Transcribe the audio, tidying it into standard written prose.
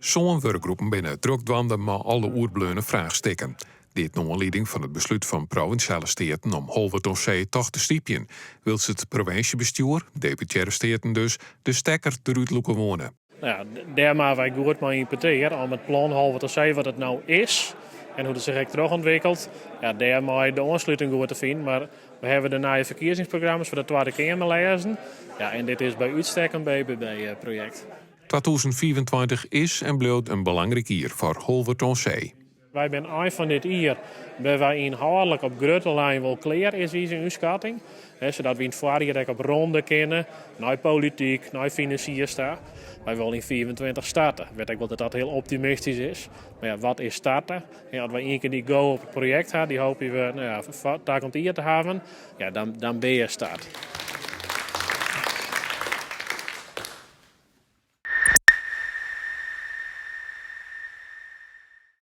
Sân wurkgroepen binne drok dwaande mei alle oerbleaune fraachstikken. Dit nei oanlieding fan it beslút fan Provinsjale Steaten om Holwert oan See toch te stypjen, wylst it provinsjebestjoer, Deputearre Steaten dus, de stekker derút lûke woene. Nou ja, dêr moatte wy goed mei yn petear om it plan Holwert oan See wat it no is en hoe't it sich ek trochûntwikkelt, ja, dêr mei de oansluting goed te finen. Mar we hawwe de nije ferkiezingsprogramma's foar de Twadde Keamer lêzen. Ja, en dit is by útstek in BBB-projekt. 2025 is en bliuwt in belangryk jier foar Holwert oan See. Wy binne ein fan dit jier binne wy ynhâldlik op grutte lijn wol klear, is ús ynskatting. Sadat wy yn it foarjier ek op ronde kinne nei polityk, nei finansiers ta. Wy wolle yn 25 starte. Ik wit ek wol dat dat hiel optimistysk is. Mar ja, wat is starte? As wy ien kear dy go op it projekt ha, dy hoopje we, nou ja, takommend jier te hawwen, ja, dan binne je start.